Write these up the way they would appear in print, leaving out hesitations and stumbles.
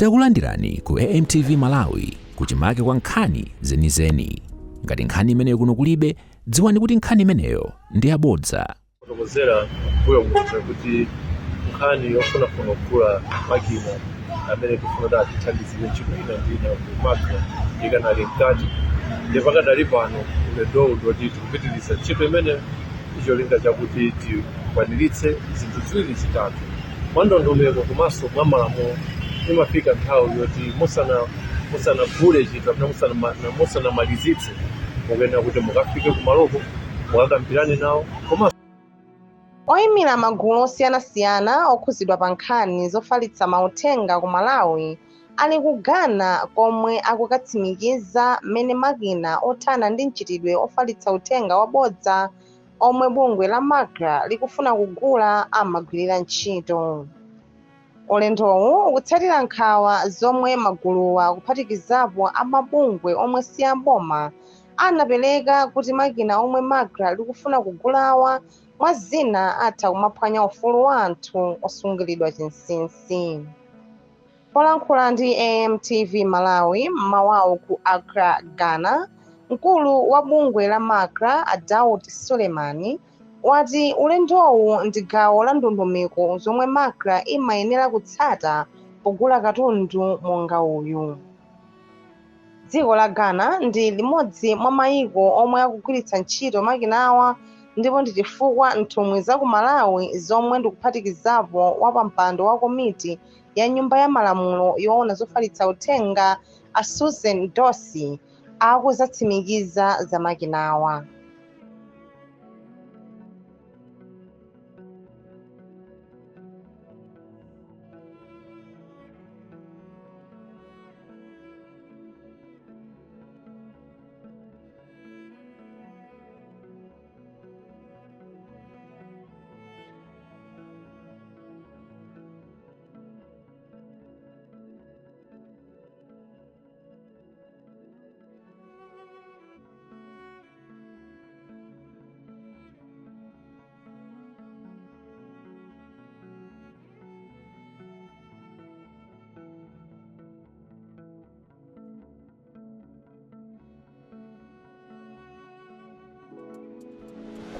Takulandirani ku AMTV Malawi kuchimake kwa nkhani zenizeni. Ngati nkhani imeneyo kuno kulibe, dziwani kuti nkhani imeneyo ndi yabodza. Fotokozera mbuyo muja kuti nkhani yofunafuna kugula makina amene tifuna kuti atithandizire ntchito ina ndi ina ku MACRA ikanali mkati, ndi pakadali pano ulendowu ndoti tikupitiriza ntchito imene icholinga chakuti tikwaniritse zinthu ziwiri zitatu mwa ndondomeko komanso mwa malamulo. Imafika nthawi yoti musanagule chinthu kapena musanamalizitse, mukuyenera kuti mukafike kumaloko, mukakambirane nawo komanso Oyimira magulu osiyanasiyana okhuzidwa pa nkhani zofalitsa mauthenga ku Malawi ali ku Ghana komwe akukatsimikiza mmene makina othana ndi mchitidwe ofalitsa uthenga wabodza omwe bungwe la MACRA likufuna kugula amagwirira ntchito. Ulendowu ukutsatira nkhawa zomwe maguluwa, kuphatikizapo amabungwe omwe si aboma, anapereka kuti makina omwe MACRA likufuna kugulawa, mwa zina, atha kumaphwanya ufulu wa anthu osungiridwa chinsinsi. Polankhula ndi AMTV Malawi mmawawu ku Accra, Ghana, mkulu wa bungwe la MACRA a Daud Sulemani wati ulendowu ndi gawo la ndondomeko zomwe MACRA imayenera kutsata pogula katundu monga uyu. Dziko la Ghana ndi limodzi mwa mayiko omwe akugwiritsa ntchito makinawa, ndipo ndi chifukwa nthumwi za ku Malawi, zomwe ndikuphatikizapo wapampando wa komiti ya nyumba ya malamulo yoona zofalitsa uthenga a Susan Dossi, akuzatsimikiza za makinawa.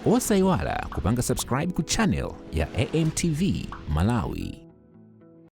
Osayiwala kupanga subscribe ku channel ya AMTV Malawi.